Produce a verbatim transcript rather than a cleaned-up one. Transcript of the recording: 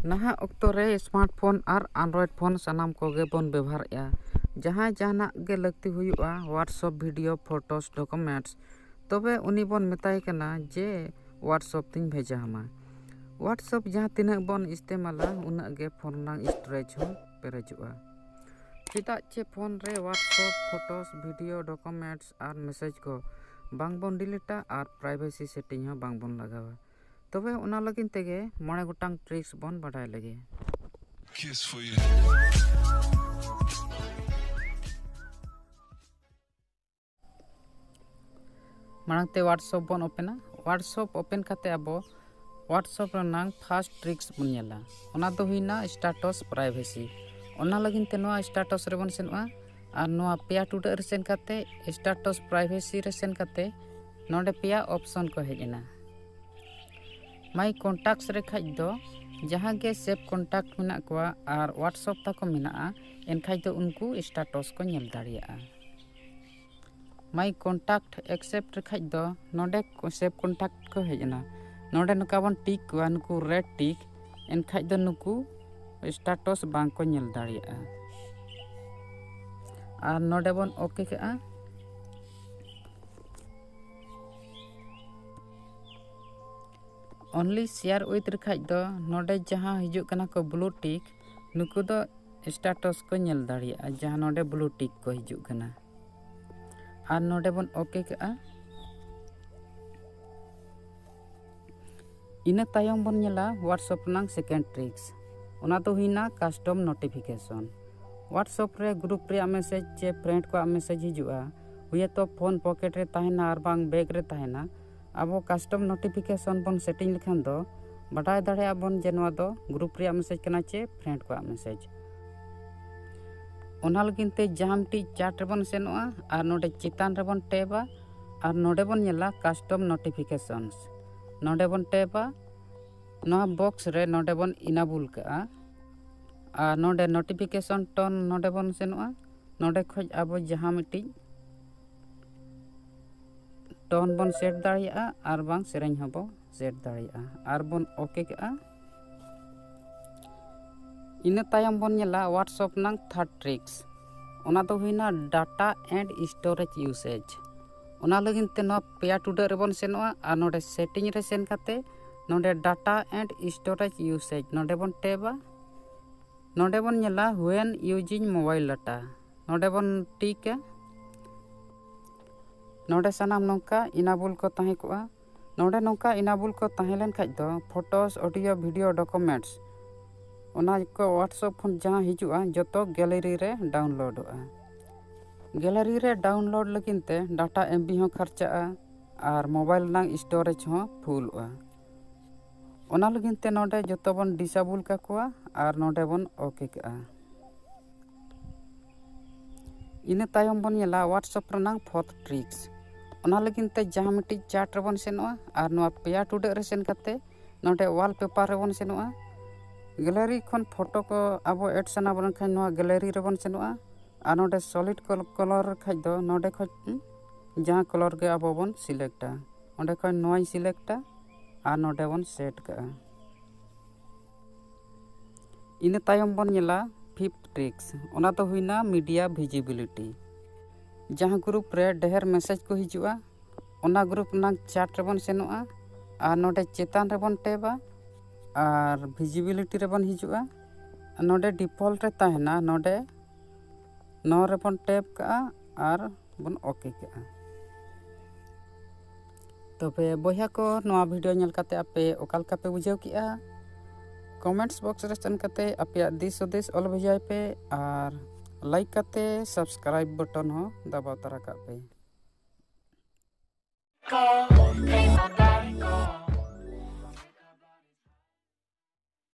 ᱱᱟᱦᱟᱜ ᱚᱠᱛᱚ ᱨᱮ ᱥᱢᱟᱨᱴ ᱯᱷᱳᱱ ᱟᱨ ᱮᱱᱰᱨᱚᱭᱮᱰ ᱯᱷᱳᱱ ᱥᱟᱱᱟᱢ ᱠᱚᱜᱮ ᱵᱚᱱ ᱵᱮᱵᱚᱦᱟᱨᱮᱫᱼᱟ᱾ ᱡᱟᱦᱟᱸᱭ ᱡᱟᱦᱟᱱᱟᱜ ᱜᱮ ᱞᱟᱹᱠᱛᱤ ᱦᱩᱭᱩᱜᱼᱟ, WhatsApp video, photos, documents, ᱛᱚᱵᱮ ᱩᱱᱤ ᱵᱚᱱ ᱢᱮᱛᱟᱭ ᱠᱟᱱᱟ ᱡᱮ WhatsApp ᱛᱤᱧ ᱵᱷᱮᱡᱟ ᱟᱢᱟ᱾ WhatsApp ᱡᱟᱦᱟᱸ ᱛᱤᱱᱟᱹᱜ ᱵᱚᱱ ᱤᱥᱛᱮᱢᱟᱞᱟ, ᱩᱱᱟᱹᱜ ᱜᱮ ᱯᱷᱳᱱ ᱨᱮᱱᱟᱜ storage ᱦᱚᱸ ᱯᱮᱨᱮᱡᱚᱜᱼᱟ᱾ ᱪᱮᱫᱟᱜ ᱪᱮ ᱯᱷᱳᱱ ᱨᱮ WhatsApp, photos, video, documents ᱟᱨ message ᱠᱚ ᱵᱟᱝ ᱵᱚᱱ ᱰᱤᱞᱤᱴᱟ ᱟᱨ privacy setting ᱦᱚᱸ ᱵᱟᱝ ᱵᱚᱱ ᱞᱟᱜᱟᱣᱟ᱾ ᱛᱚᱵᱮ ᱚᱱᱟ ᱞᱟᱹᱜᱤᱫ ᱛᱮᱜᱮ ᱢᱚᱬᱮ ᱜᱚᱴᱟᱝ tricks ᱵᱚᱱ ᱵᱟᱰᱟᱭ ᱞᱮᱜᱮ᱾ Kiss for you. ᱢᱟᱲᱟᱝ ᱛᱮ WhatsApp ᱵᱚᱱ ᱳᱯᱮᱱᱟ᱾ WhatsApp ᱳᱯᱮᱱ ᱠᱟᱛᱮ ᱟᱵᱚ WhatsApp ᱨᱮᱱᱟᱜ first tricks ᱵᱚᱱ ᱧᱮᱞᱟ᱾ ᱚᱱᱟ ᱫᱚ ᱦᱩᱭᱱᱟ status privacy᱾ ᱚᱱᱟ ᱞᱟᱹᱜᱤᱫ ᱛᱮ ᱱᱚᱣᱟ status ᱨᱮᱵᱚᱱ ᱥᱮᱱᱚᱜᱼᱟ ᱟᱨ ᱱᱚᱣᱟ ᱯᱮᱭᱟ ᱴᱩᱰᱟᱹᱜ ᱨᱮ ᱥᱮᱱ ᱠᱟᱛᱮ status privacy ᱨᱮ ᱥᱮᱱ ᱠᱟᱛᱮ ᱱᱚᱰᱮ ᱯᱮᱭᱟ option ᱠᱚ ᱦᱮᱡ ᱮᱱᱟ᱾ My contacts ᱨᱮ ᱠᱷᱟᱡ ᱫᱚ ᱡᱟᱦᱟᱸ ᱜᱮ save contact ᱢᱮᱱᱟᱜ ᱠᱚᱣᱟ ᱟᱨ WhatsApp ᱛᱟᱠᱚ ᱢᱮᱱᱟᱜᱼᱟ, ᱮᱱᱠᱷᱟᱡ ᱫᱚ ᱩᱱᱠᱩ status ᱠᱚ ᱧᱮᱞ ᱫᱟᱲᱮᱭᱟᱜᱼᱟ᱾ My contact accept ᱨᱮ ᱠᱷᱟᱡ ᱫᱚ ᱱᱚᱰᱮ save contact ᱠᱚ ᱦᱮᱡ ᱮᱱᱟ᱾ ᱱᱚᱰᱮ ᱱᱚᱝᱠᱟ ᱵᱚᱱ tick ᱠᱚᱣᱟ, ᱱᱩᱠᱩ red tick, ᱮᱱᱠᱷᱟᱡ ᱫᱚ ᱱᱩᱠᱩ status ᱵᱟᱝ ᱠᱚ ᱧᱮᱞ ᱫᱟᱲᱮᱭᱟᱜᱼᱟ᱾ ᱟᱨ ᱱᱚᱰᱮ ᱵᱚᱱ OK ᱠᱟᱜᱼᱟ᱾ Only share with ᱨᱮ ᱠᱷᱟᱡ ᱫᱚ ᱱᱚᱰᱮ ᱡᱟᱦᱟᱸ ᱦᱤᱡᱩᱜ ᱠᱟᱱᱟ ᱠᱚ blue tick, ᱱᱩᱠᱩ ᱫᱚ status ᱠᱚ ᱧᱮᱞ ᱫᱟᱲᱮᱭᱟᱜᱼᱟ, ᱡᱟᱦᱟᱸ ᱱᱚᱰᱮ blue tick ᱠᱚ ᱦᱤᱡᱩᱜ ᱠᱟᱱᱟ᱾ ᱟᱨ ᱱᱚᱰᱮ ᱵᱚᱱ OK ᱠᱟᱜᱼᱟ᱾ ᱤᱱᱟᱹ ᱛᱟᱭᱚᱢ ᱵᱚᱱ ᱧᱮᱞᱟ WhatsApp ᱨᱮᱱᱟᱜ second tricks᱾ ᱚᱱᱟ ᱫᱚ ᱦᱩᱭᱱᱟ custom notification᱾ WhatsApp ᱨᱮ group ᱨᱮᱭᱟᱜ message ᱪᱮ friend ᱠᱚᱣᱟᱜ message ᱦᱤᱡᱩᱜᱼᱟ, ᱦᱩᱭᱮᱛᱚ ᱯᱷᱳᱱ pocket ᱨᱮ ᱛᱟᱦᱮᱱᱟ ᱟᱨ ᱵᱟᱝ bag ᱨᱮ ᱛᱟᱦᱮᱱᱟ, ᱟᱵᱚ custom notification ᱵᱚᱱ setting ᱞᱮᱠᱷᱟᱱ ᱫᱚ ᱵᱟᱰᱟᱭ ᱫᱟᱲᱮᱭᱟᱜᱼᱟ ᱵᱚᱱ ᱡᱮ ᱱᱚᱣᱟ ᱫᱚ group ᱨᱮᱭᱟᱜ message ᱠᱟᱱᱟ ᱪᱮ friend ᱠᱚᱣᱟᱜ message᱾ ᱚᱱᱟ ᱞᱟᱹᱜᱤᱫ ᱛᱮ ᱡᱟᱦᱟᱸ ᱢᱤᱫᱴᱤᱡ chat ᱨᱮᱵᱚᱱ ᱥᱮᱱᱚᱜᱼᱟ ᱟᱨ ᱱᱚᱰᱮ ᱪᱮᱛᱟᱱ ᱨᱮᱵᱚᱱ ᱴᱮᱵᱟ ᱟᱨ ᱱᱚᱰᱮ ᱵᱚᱱ ᱧᱮᱞᱟ custom notifications᱾ ᱱᱚᱰᱮ ᱵᱚᱱ ᱴᱮᱵᱟ, ᱱᱚᱣᱟ box ᱨᱮ ᱱᱚᱰᱮ ᱵᱚᱱ enable ᱠᱟᱜᱼᱟ ᱟᱨ ᱱᱚᱰᱮ notification tone ᱱᱚᱰᱮ ᱵᱚᱱ ᱥᱮᱱᱚᱜᱼᱟ᱾ ᱱᱚᱰᱮ ᱠᱷᱚᱡ ᱟᱵᱚ ᱡᱟᱦᱟᱸ ᱢᱤᱫᱴᱤᱡ tone ᱵᱚᱱ set ᱫᱟᱲᱮᱭᱟᱜᱼᱟ ᱟᱨ ᱵᱟᱝ ᱥᱮᱨᱮᱧ ᱦᱚᱸᱵᱚ set ᱫᱟᱲᱮᱭᱟᱜᱼᱟ᱾ ᱟᱨ ᱵᱚᱱ OK ᱠᱟᱜᱼᱟ᱾ ᱤᱱᱟᱹ ᱛᱟᱭᱚᱢ ᱵᱚᱱ ᱧᱮᱞᱟ WhatsApp ᱨᱮᱱᱟᱜ third tricks᱾ ᱚᱱᱟ ᱫᱚ ᱦᱩᱭᱱᱟ data and storage usage᱾ ᱚᱱᱟ ᱞᱟᱹᱜᱤᱫ ᱛᱮ ᱱᱚᱣᱟ ᱯᱮᱭᱟ ᱴᱩᱰᱟᱹᱜ ᱨᱮᱵᱚᱱ ᱥᱮᱱᱚᱜᱼᱟ ᱟᱨ ᱱᱚᱰᱮ setting ᱨᱮ ᱥᱮᱱ ᱠᱟᱛᱮ ᱱᱚᱰᱮ data and storage usage ᱱᱚᱰᱮ ᱵᱚᱱ ᱴᱮᱵᱟ᱾ ᱱᱚᱰᱮ ᱵᱚᱱ ᱧᱮᱞᱟ when using mobile data, ᱱᱚᱰᱮ ᱵᱚᱱ ᱴᱤᱠᱟ᱾ ᱱᱚᱰᱮ ᱥᱟᱱᱟᱢ ᱱᱚᱝᱠᱟ enable ᱠᱚ ᱛᱟᱦᱮᱸ ᱠᱚᱜᱼᱟ᱾ ᱱᱚᱰᱮ ᱱᱚᱝᱠᱟ enable ᱠᱚ ᱛᱟᱦᱮᱸ ᱞᱮᱱ ᱠᱷᱟᱡ ᱫᱚ photos, audio, video, documents, ᱚᱱᱟ ᱠᱚ WhatsApp ᱠᱷᱚᱱ ᱡᱟᱦᱟᱸ ᱦᱤᱡᱩᱜᱼᱟ ᱡᱚᱛᱚ gallery ᱨᱮ ᱰᱟᱣᱩᱱᱞᱳᱰᱚᱜᱼᱟ᱾ Gallery ᱨᱮ ᱰᱟᱣᱩᱱᱞᱳᱰ ᱞᱟᱹᱜᱤᱫ ᱛᱮ data MB ᱦᱚᱸ ᱠᱷᱚᱨᱪᱟᱜᱼᱟ ᱟᱨ mobile ᱨᱮᱱᱟᱜ storage ᱦᱚᱸ ᱯᱷᱩᱞᱚᱜᱼᱟ᱾ ᱚᱱᱟ ᱞᱟᱹᱜᱤᱫ ᱛᱮ ᱱᱚᱰᱮ ᱡᱚᱛᱚ ᱵᱚᱱ disable ᱠᱟᱠᱚᱣᱟ ᱟᱨ ᱱᱚᱰᱮ ᱵᱚᱱ OK ᱠᱟᱜᱼᱟ᱾ ᱤᱱᱟᱹ ᱛᱟᱭᱚᱢ ᱵᱚᱱ ᱧᱮᱞᱟ WhatsApp ᱨᱮᱱᱟᱜ fourth tricks᱾ ᱚᱱᱟ ᱞᱟᱹᱜᱤᱫ ᱛᱮ ᱡᱟᱦᱟᱸ ᱢᱤᱫᱴᱤᱡ chat ᱨᱮᱵᱚᱱ ᱥᱮᱱᱚᱜᱼᱟ ᱟᱨ ᱱᱚᱣᱟ ᱯᱮᱭᱟ ᱴᱩᱰᱟᱹᱜ ᱨᱮ ᱥᱮᱱ ᱠᱟᱛᱮ ᱱᱚᱰᱮ wallpaper ᱨᱮᱵᱚᱱ ᱥᱮᱱᱚᱜᱼᱟ᱾ Gallery ᱠᱷᱚᱱ ᱯᱷᱳᱴᱳ ᱠᱚ ᱟᱵᱚ add ᱥᱟᱱᱟ ᱵᱚᱱ ᱠᱷᱟᱱ ᱱᱚᱣᱟ gallery ᱨᱮᱵᱚᱱ ᱥᱮᱱᱚᱜᱼᱟ ᱟᱨ ᱱᱚᱰᱮ solid col-, color ᱠᱷᱟᱡ ᱫᱚ ᱱᱚᱰᱮ ᱠᱷᱚᱱ ᱡᱟᱦᱟᱸ color ᱜᱮ ᱟᱵᱚ ᱵᱚᱱ selectᱟ, ᱚᱸᱰᱮ ᱠᱷᱚᱱ ᱱᱚᱣᱟᱧ selectᱟ ᱟᱨ ᱱᱚᱰᱮ ᱵᱚᱱ set ᱠᱟᱜᱼᱟ᱾ ᱤᱱᱟᱹ ᱛᱟᱭᱚᱢ ᱵᱚᱱ ᱧᱮᱞᱟ fifth tricks, ᱚᱱᱟ ᱫᱚ ᱦᱩᱭᱱᱟ media visibility᱾ ᱡᱟᱦᱟᱸ group ᱨᱮ ᱰᱷᱮᱨ message ᱠᱚ ᱦᱤᱡᱩᱜᱼᱟ, ᱚᱱᱟ group ᱨᱮᱱᱟᱜ chat ᱨᱮᱵᱚᱱ ᱥᱮᱱᱚᱜᱼᱟ ᱟᱨ ᱱᱚᱰᱮ ᱪᱮᱛᱟᱱ ᱨᱮᱵᱚᱱ ᱴᱮᱵᱟ ᱟᱨ visibility ᱨᱮᱵᱚᱱ ᱦᱤᱡᱩᱜᱼᱟ᱾ ᱱᱚᱰᱮ default ᱨᱮ ᱛᱟᱦᱮᱱᱟ, ᱱᱚᱰᱮ ᱱᱚᱣᱟ ᱨᱮᱵᱚᱱ ᱴᱮᱵ ᱠᱟᱜᱼᱟ ᱟᱨ ᱵᱚᱱ OK ᱠᱟᱜᱼᱟ᱾ ᱛᱚᱵᱮ ᱵᱚᱭᱦᱟ ᱠᱚ, ᱱᱚᱣᱟ video ᱧᱮᱞ ᱠᱟᱛᱮ ᱟᱯᱮ ᱚᱠᱟ ᱞᱮᱠᱟ ᱯᱮ ᱵᱩᱡᱷᱟᱹᱣ ᱠᱮᱜᱼᱟ? Comments box ᱨᱮ ᱥᱮᱱ ᱠᱟᱛᱮ ᱟᱯᱮᱭᱟᱜ ᱫᱤᱥ ᱦᱩᱫᱤᱥ ᱚᱞ ᱵᱷᱮᱡᱟᱭ ᱯᱮ ᱟᱨ like ᱠᱟᱛᱮ subscribe button ᱦᱚᱸ ᱫᱟᱵᱟᱣ ᱛᱟᱨᱟ ᱠᱟᱜ ᱯᱮ᱾